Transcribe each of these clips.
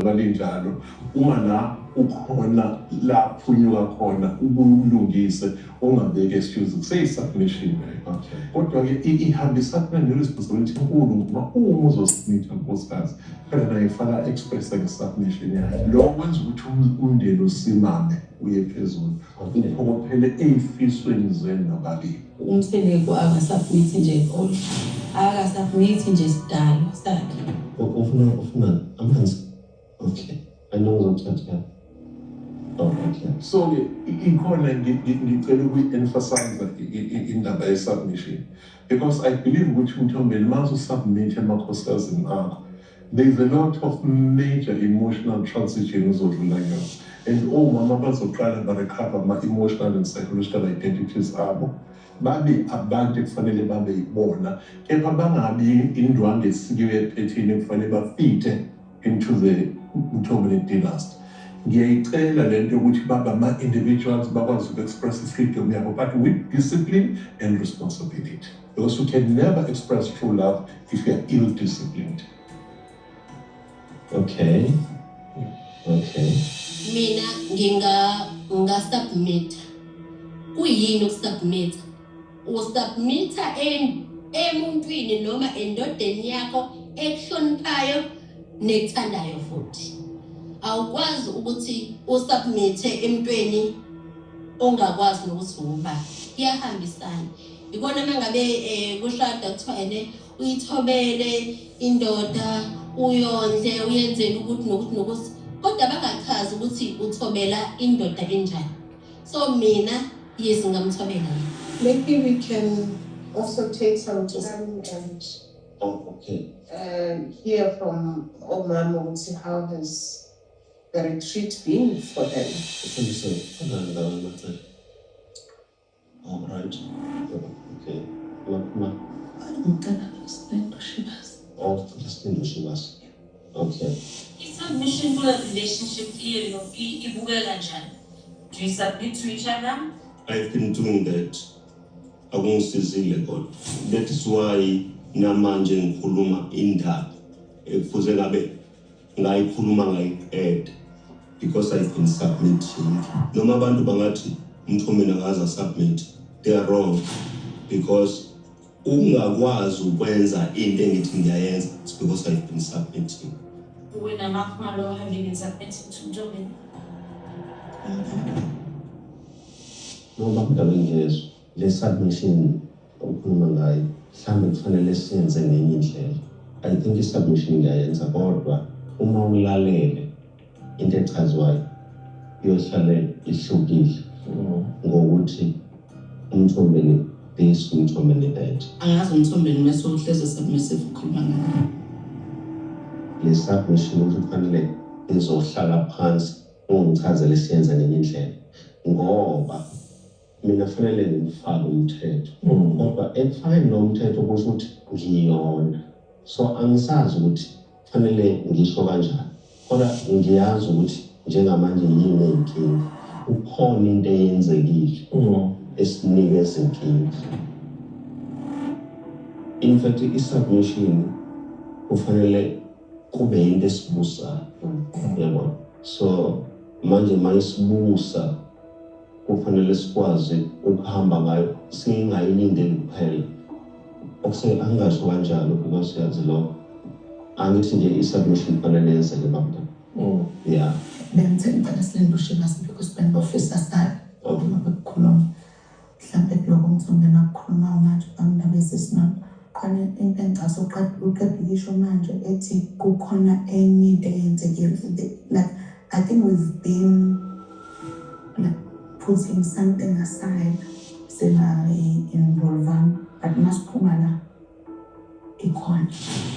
Linjalo uma la ukhona la phunyuka khona, ubuye ulungise, ungabeki excuse, kuseyi-submission leyo. Kodwa-ke ihambisana ne-responsibility enkulu, ngoba uma uzosubmitha nkosikazi phela naye ifaka express nge-submission yakhe. Lokho kwenza ukuthi umndeni usimame uye phezulu, uphokophele ey'fisweni zenu nobabili. UMseleku akasubmithi nje all, akasubmithi nje sidalo sakhe. Ufuna amanzi? Okay. I know ngizokuthathela. Oh, okay. So-ke ikhona ngicela ukuyi-emphasize indaba ye-submission, because I believe ukuthi uMthombeni uma usubmit emakhosikazini akho, there is a lot of major emotional transition uzodlula kuyona, and omama bazoqala ba-recover ama-emotional and psychological identities abo, babe abantu ekufanele babe yibona, kepha bangabi indwangu esikiwe ephethini ekufanele bafite into the Mthombeni dynasty. Ngiyayicela lento yokuthi babe ama-individuals, bakwazi uku-express i-freedom yabo, but with discipline and responsibility, because you can never express true love if you are ill-disciplined. Okay. Mina ngingasubmit. Kuyini ukusubmit? Usubmitha emuntwini noma endodeni yakho ekuhloniphayo nekuthandayo, futhi awukwazi ukuthi usubmithe emntweni ongakwazi nokuthi uba kuyahambisana. Ikona uma ngabe kushada kuthiwa ene uyithobele indoda, uyondle, uyenzele ukuthi nokuthi nokuthi, kodwa bangachazi ukuthi uthobela indoda enjani. So mina, yes, ngingamthobela yena. Maybe we can also take some time and Oh, okay. Hear from omama ukuthi how has the retreat been for them. Ufundise khona la macele. All right. Okay. Ma. Ngicela uSilendo Shibasi. Oh, Silendo Shibasi. Okay. I-submission kule relationship yenu ibukeka kanjani? Do you submit to each other? I've been doing that. Akungisizile kodwa. That is why namanje ngikhuluma indaba ekufuze ngabe ngayikhuluma ngayiqeda, because I've been submitting. Noma abantu bangathi uMthombeni akaze submit, they are wrong, because ungakwazi ukwenza into engithi ngiyayenza, it's because I've been submitting. Wena MaKhumalo, have you been submitting to Mthombeni? Noma Ndabengezwe, le submission okhuluma ngayo mhlawumbe kufanele siyenze ngenye indlela. I think i-submission ngiyayenza, kodwa uma ulalele into echazwayo iyohlale ihlukile ngokuthi uMthombeni this, uMthombeni that. Angazi uMthombeni mase uhlezi submissive ukhuluma ngayo. Le submission ukuthi kufanele ngizohlala phansi ungichazele siyenze ngenye indlela, ngoba mina fanele ngifake umthetho, kodwa ekufakeni lo mthetho kusho ukuthi ngiyona, so angisazi ukuthi fanele ngisho kanjani, kodwa ngiyazi ukuthi njengamanje yini eyinkinga. Kukhona into eyenzekile esinikeza inkinga. In fact, i-submission kufanele kube into esibusayo, yabona? So manje mayisibusa kufanele sikwazi ukuhamba ngayo, singayilindeli kuphela. Okuse angingasho kanjalo because yazi lokho angithi nje i-submission kufanele yenzeke, baba, yeah. Bengithe ngicela silinde uShibasi because bengibofisa sabe uma bekukhuluma mhlampe kuloko uMthombeni akukhulumayo manje bamndaba ezisinona. Khona into engicasa uqeda ukisho manje ethi kukhona enye into eyenzekile. Like, I think we've been like putting something aside, singayi-involvanga, but masiphuma la ikhona.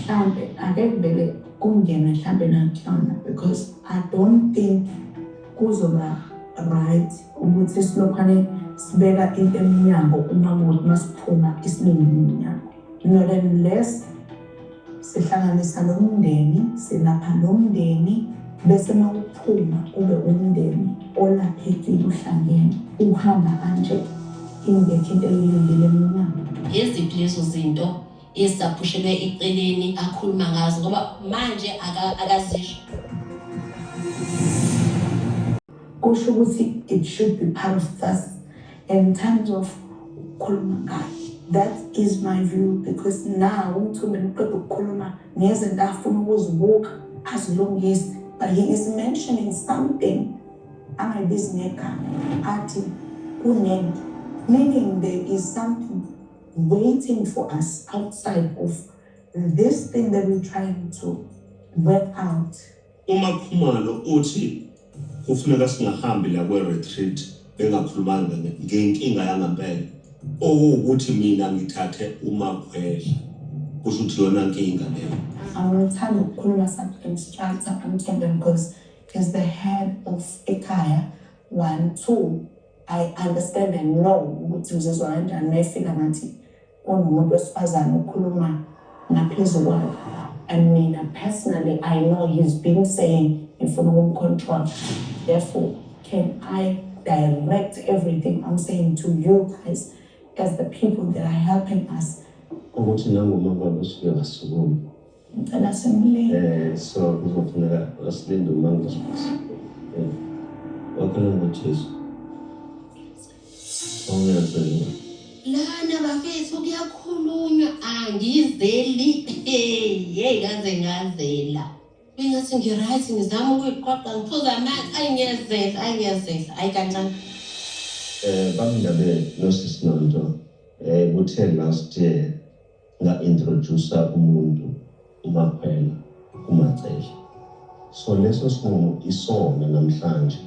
Mhlampe ake kuvele kungenwe mhlampe nakuyona, because I don't think kuzoba right ukuthi silokhwane sibeka into emnyango uma kuwukuthi masiphuma isilindile emnyango, not unless sihlanganisa lo mndeni, silapha lo mndeni, bese mawuphuma ube umndeni olaphekile, uhlangene, uhamba kanje ingekho into eyilindile emnyango. Yeziphi lezo zinto ezisaphushelwe eceleni akhuluma ngazo, ngoba manje akazisho? Kusho ukuthi it should be part of this in terms of ukukhuluma ngayo. That is my view, because now uMthombeni uqeda ukukhuluma ngezinto afuna ukuzibuka azilungise, but he is mentioning something angayibizi ngegama, athi kunento, meaning there is something waiting for us outside of this thing that we're trying to work out. UMaKhumalo uthi kufuneka singahambi la kwe-retreat bengakhulumanga ngenkinga yangempela, okuwukuthi mina ngithathe uMakhwela, kusho ukuthi iyona nkinga leyo. Angithandi ukukhuluma something straight up uMthombeni because he's the head of ekhaya. One, two, I understand and know ukuthi uzizwa kanjani uma efika ngathi kunomuntu wesifazane okhuluma ngaphezu kwakhe. And mina personally, I know he's been saying ngifuna ukumcontrol. Therefore, can I direct everything I'm saying to you guys as the people that are helping us? Ukuthi nangoma kwabe usuke wasukuma. Ngicela simlinde. So kuzofuneka asilinde uMangosisi. Wakhala ngoJesu. Awuyazela. Lana bafethu kuyakhulunywa, angizeli. Hey, ngaze ngazela. Bengathi ngi-right, ngizama ukuyiqoqa, ngiphuza amanzi, ayi ngiyazela, ayi ngiyazela, ayi kancane. Bamndabe nosisi Nonto, kuthe last year nga-introduce umuntu uMakhwela kuMacele. So leso sinqumo isona namhlanje.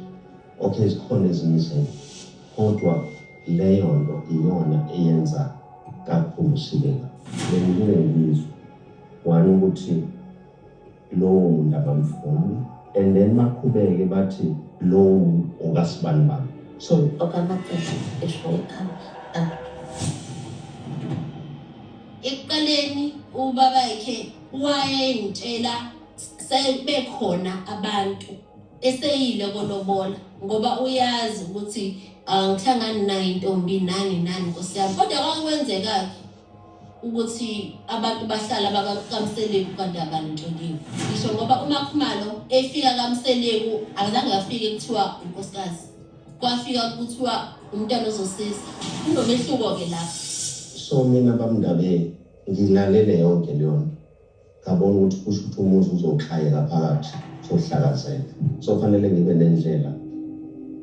Okay, zikhona ezinye izinto, kodwa leyo nto iyona eyenza kakhulu sibe la. Benginengizwe one ukuthi lowo muntu abamfuni, and then baqhubeke bathi lowo muntu okasibani bani. So okaMacele esho ekhaya. Ekuqaleni ubaba yakhe wayengitshela sebekhona abantu eseyile kolobola, ngoba uyazi ukuthi angihlangani nayo intombi nani nani, nkosi yami. Kodwa kwakwenzeka ukuthi abantu bahlala bakaMseleku kanti abanotsholiwe ngisho, ngoba uMakhumalo efika kaMseleku akazange afike kuthiwa unkosikazi, kwafika kuthiwa umntwana ozosiza. Kunomehluko-ke lapho. So mina bamndabe ngilalele yonke leyo nto, ngabona ukuthi kusho ukuthi umuzi uzoxhayeka phakathi, uzohlakazeka. So fanele ngibe nendlela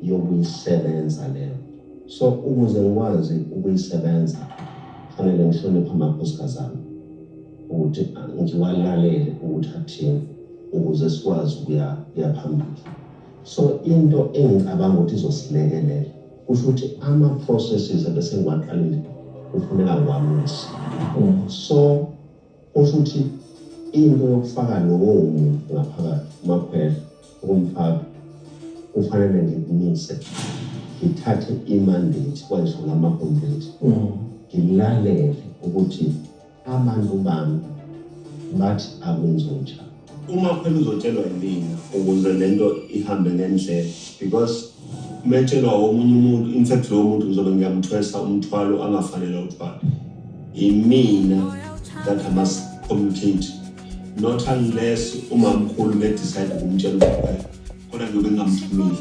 yokuyisebenza leyo. So ukuze ngikwazi ukuyisebenza, fanele ngihloniphe amakhosikazi ami, ukuthi ngiwalalele ukuthi athini, ukuze sikwazi ukuya kuya phambili. So into engicabanga ukuthi izosilekelela, kusho ukuthi ama-processes ebese ngiwaqalile kufuneka ngiwamise. So kusho ukuthi into yokufaka lowo muntu ngaphakathi, uMakhwela, ukumfaka kufanele ngikumise, ngithathe i-mandate kwayisho lama-community, ngilalele ukuthi abantu bami bathi akwenziwe njani. UMakhwela uzotshelwa yimina ukuze lento ihambe ngendlela, because metshelwa omunye umuntu, in fact lowo muntu ngizobe ngiyamthwesa umthwalo angafanele awuthwale. Imina that I must communicate, not unless umamkhulu me-decide ukumtshela uMakhwela, kodwa ngiyobe ngingamthumile,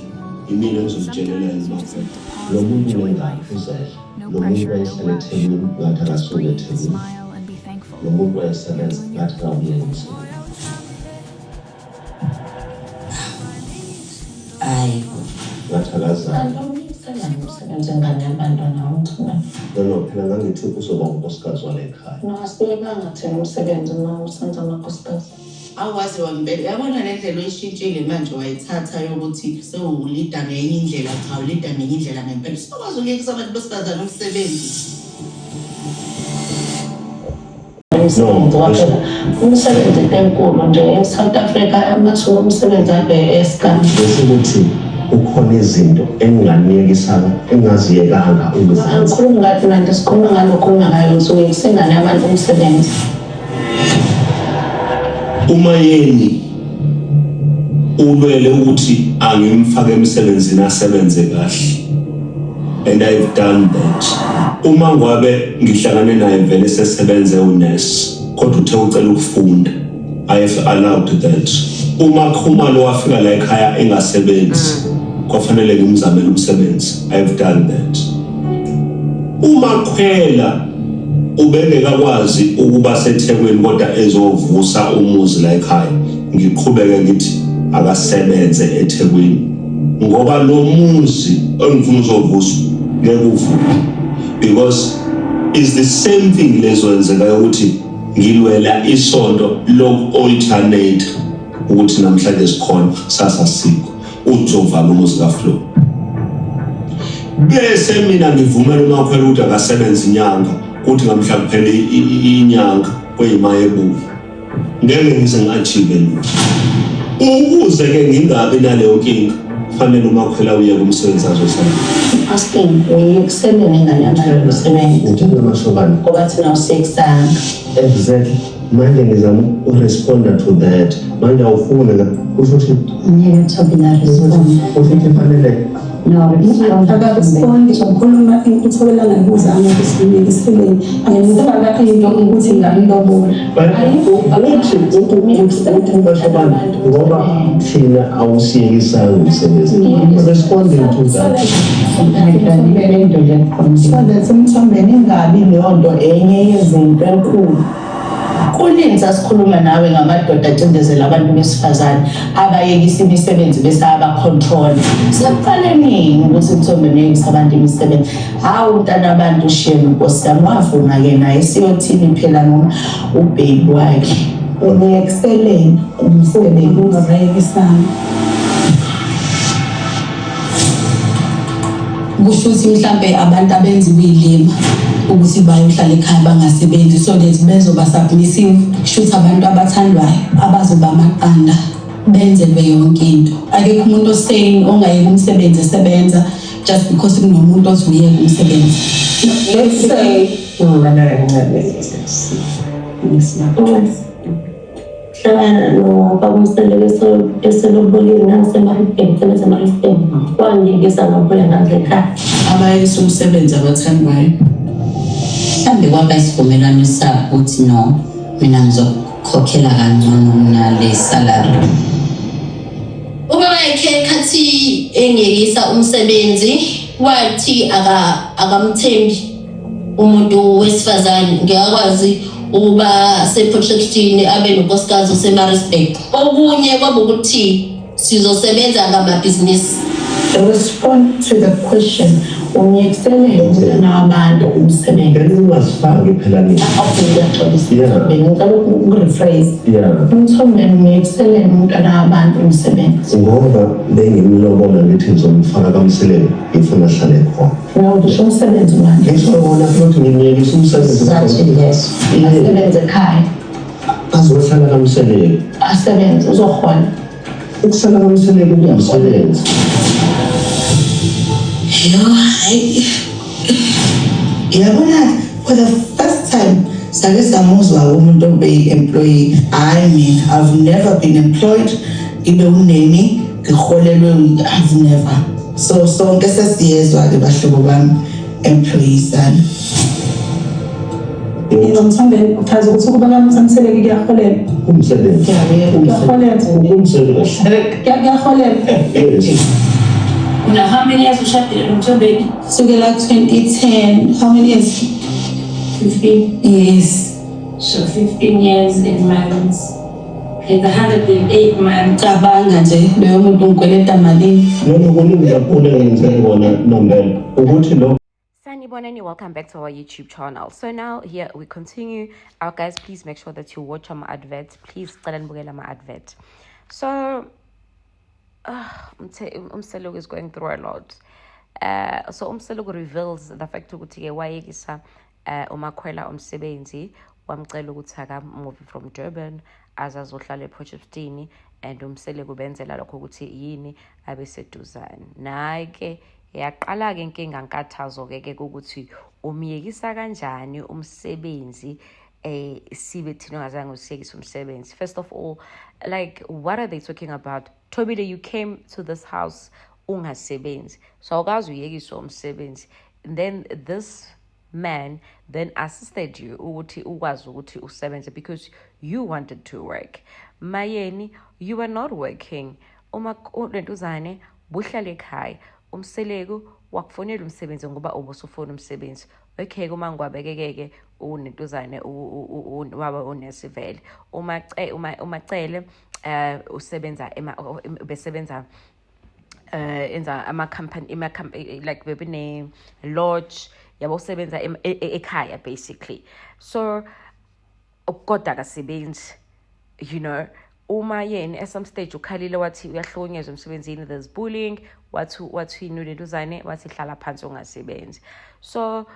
imina engizomtshelela yena uMakhwela. Lo muntu unengane, uzele. Lo muntu wayehlala eThekwini, ngathi akasuke eThekwini. Lo muntu wayesebenza, ngathi akawuyeka umsebenzi. Hayi. Ngathi akazali. Kanti umyekisela umsebenzi ingane yabantwana uMthumeni? No, phela ngangithi uzoba unkosikazi wale ekhaya. No, asiyekanga thina umsebenzi uma usenza amakhosikazi. Awazi wangempela, uyabona le ndlela oyishintshile manje wayithatha yokuthi sewulida ngenye indlela. Cha, ulida ngenye indlela ngempela. Usukwazi ukuyekisa abantu besifazane umsebenzi. Umsebenzi waphela, umsebenzi into enkulu nje e-South Africa, amathuba omsebenzi abe esikama. Bese kuthi kukhona izinto enginganiyekisanga, engingaziyekanga ukuzenza. Angikhulumi ngathi manje, sikhuluma ngalokhu ngayo ukuthi uyekisa ingane yabantu umsebenzi. UMayeni ulwele ukuthi angimfake emsebenzini asebenze kahle, and I've done that. Uma ngabe ngihlangane naye vele sesebenze unesi, kodwa uthe ucela ukufunda, I have allowed that. Uma Khumalo wafika la ekhaya engasebenzi. Kwafanele ngimzamele umsebenzi. I've done that. Umakhwela ubengekakwazi ukuba seThekwini kodwa ezovusa umuzi la ekhaya. Ngiqhubeke ngithi akasebenze eThekwini ngoba lo muzi engifuna uzovuswa ngeke uvuke because is the same thing lezoyenzekayo ukuthi ngilwela isonto loku-alternate ukuthi namhlanje sikhona sasa sikho uzovala umuzi kaFlo bese mina ngivumela umakhwela ukuthi akasebenze inyanga kuthi ngamhla kuphela inyanga kweyimaye ebuya ngeke ngize ngi-achieve lutho ukuze ke ngingabi naleyo nkinga fanele umakhwela uyeke umsebenzi azosebenza Asking uyekuseleni ingane yamanje umsebenzi ngithanda mashobane ngoba thina usekusanga exactly manje ngizama ukuresponda to that manje awufuni la kusho ukuthi ngeke Thobela respond kusho ukuthi fanele no respond Akarespondi ukhuluma uthobela ngayibuzanga ukuthi umikiseleni and ufaka into ukuthi ngamlobola But uthi uthi mashobane ngoba thina awusiyekisanga umsebenzi responding to that So that umthombeni ingabi leyo nto enye yezinto enkulu. Kunini sasikhuluma nawe ngamadoda acindezela abantu besifazane abayekisa imisebenzi bese abacontrol. Sekuqale nini ukuthi Mthombeni uyekisa abantu imisebenzi? Hawu mntana abantu shame Nkosi yami wavuma ke naye siyothini phela noma ubaby wakhe. Umiyekiseleni umsebenzi. Ungabayekisanga. Kusho ukuthi mhlampe abantu abenziwa iy'lima ukuthi bayohlala ekhaya bangasebenzi so that bezoba submissive kusho ukuthi abantu abathandwayo abazoba amaqanda benzelwe yonke into akekho umuntu osane ongayeki umsebenzi esebenza just because kunomuntu othi uyeka umsebenzi Let's say Hlangana nobaba uMseleku eselobolile ngangiseMaritzburg ngisebenza eMaritzburg wangiyekisa ngabuya ngaze ekhaya. Abayekisa umsebenzi abathandwayo. Mhlambe kwaba isivumelwano sabo ukuthi no mina ngizokukhokhela kangcono kunale salary. Ubaba yakhe khathi engiyekisa umsebenzi wathi akamthembi umuntu wesifazane ngiyakwazi ukuba sePort abe nonkosikazi oseMaritzburg. Okunye kwaba ukuthi sizosebenza ngamabhizinisi. Respond to the question. Umiyekiseleni umntana wabantu umsebenzi. Ngeke ungazifaki phela nina. Okay, ngiyaxolisa. Yeah. Bengicela ukurephrase. Yeah. Umthombeni umiyekiseleni umntana wabantu umsebenzi. Ngoba bengimlobola ngithi ngizomfaka kaMseleku ngifuna ahlale khona. No, ngisho umsebenzi manje. Ngisho wona futhi ngimyekisa umsebenzi. Sizathu leso. Asebenze ekhaya. Azohlala kaMseleku. Asebenze uzohola. Ukuhlala kaMseleku kuwumsebenzi. Yo, hayi. Yabona for the first time sake samuzwa umuntu obeyi-employee. Hayi mina, I've never been employed. Ngibe uneni, ngiholelwe, I've never. So sonke sesiyezwa ke bahlobo bami employees-ana. Yebo Mthombeni uchaza ukuthi ukuba kaMseleku kuyaholela. Umsebenzi. Kuyaholela. Umsebenzi. Kuyaholela. Yes. Una how many years ushadile noMthombeni? Sukela 2010, how many years? 15. Yes. So 15 years in months. In 108 months. Cabanga nje loyo muntu ungikweleta malini. Noma kuningi kakhulu engenze kona Nombela ukuthi lo Sanibonani, welcome back to our YouTube channel. So now here we continue. Our guys, please make sure that you watch our advert. Please cela nibukele ama advert. So Umseleku is going through a lot. So Umseleku reveals the fact ukuthi ke wayekisa uMakhwela umsebenzi wamcela ukuthi akamove from Durban aze azohlala ePort and Umseleku benzela lokho ukuthi yini abe seduzane. Naye ke yaqala ke inkinga nkathazo ke ke ukuthi umyekisa kanjani umsebenzi sibe thina ungazange usiyekise umsebenzi. First of all, like, what are they talking about? Thobile, you came to this house ungasebenzi, so awukazi uyekiswa umsebenzi. And then this man then assisted you ukuthi ukwazi ukuthi usebenze because you wanted to work. Mayeni, you were not working. Uma lentuzane Buhlale ekhaya. UMseleku wakufonela umsebenzi ngoba ubusufuna umsebenzi. Okay, uma ngwabekekeke unentuzane waba unesivele. Uma uma uMaCele usebenza besebenza enza ama company ima like bebene lodge yabo, usebenza ekhaya basically. So kodwa akasebenzi. Uma yena at some stage ukhalile, wathi uyahlukunyezwa emsebenzini, there's bullying, wathi inuleluzane, wathi hlala phansi ungasebenzi. So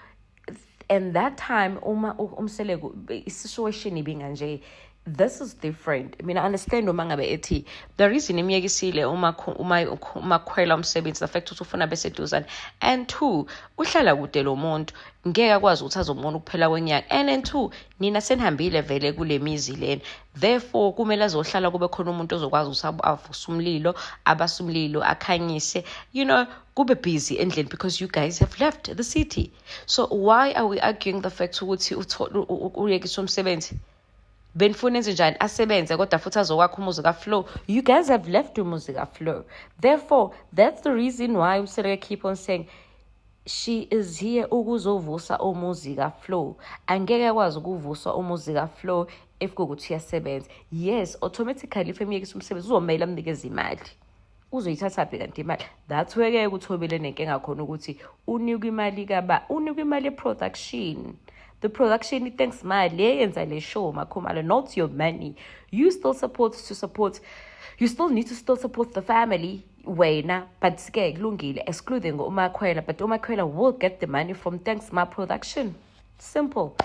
and that time uma uMseleku i-situation ibinganje, this is different. Mina understand uma ngabe ethi the reason imyekisile uma uMaKhwela umsebenzi, the fact ukuthi ufuna beseduzane, and two, uhlala kude lo muntu, ngeke akwazi ukuthi azomona ukuphela kwenyanga, and then two, nina senihambile vele kule mizi lena, therefore kumele azohlala kube khona umuntu ozokwazi ukuthi avuse umlilo, abase umlilo, akhanyise, kube busy endlini, because you guys have left the city. So why are we arguing the fact ukuthi uyekiswe umsebenzi? Benifuna enze njani? Asebenze kodwa futhi azokwakha umuzi kaFlow? You guys have left umuzi kaFlow. Therefore that's the reason why uMseleku keep on saying she is here ukuzovusa umuzi kaFlow. Angeke akwazi ukuvusa umuzi kaFlow if kuwukuthi uyasebenza. Yes, automatically if emyekisa umsebenzi, uzomele amnikeze imali. Uzoyithathaphi kanti imali? That's where-ke kuThobile nenkinga khona, ukuthi unikwa imali kaba, unikwa imali ye-production, the production i-Thanks Ma le yenza le show, MaKhumalo, not your money. You still support to support, you still need to still support the family wena, but ke kulungile, excluding uMaKhwela, but uMaKhwela will get the money from Thanks Ma production. Simple.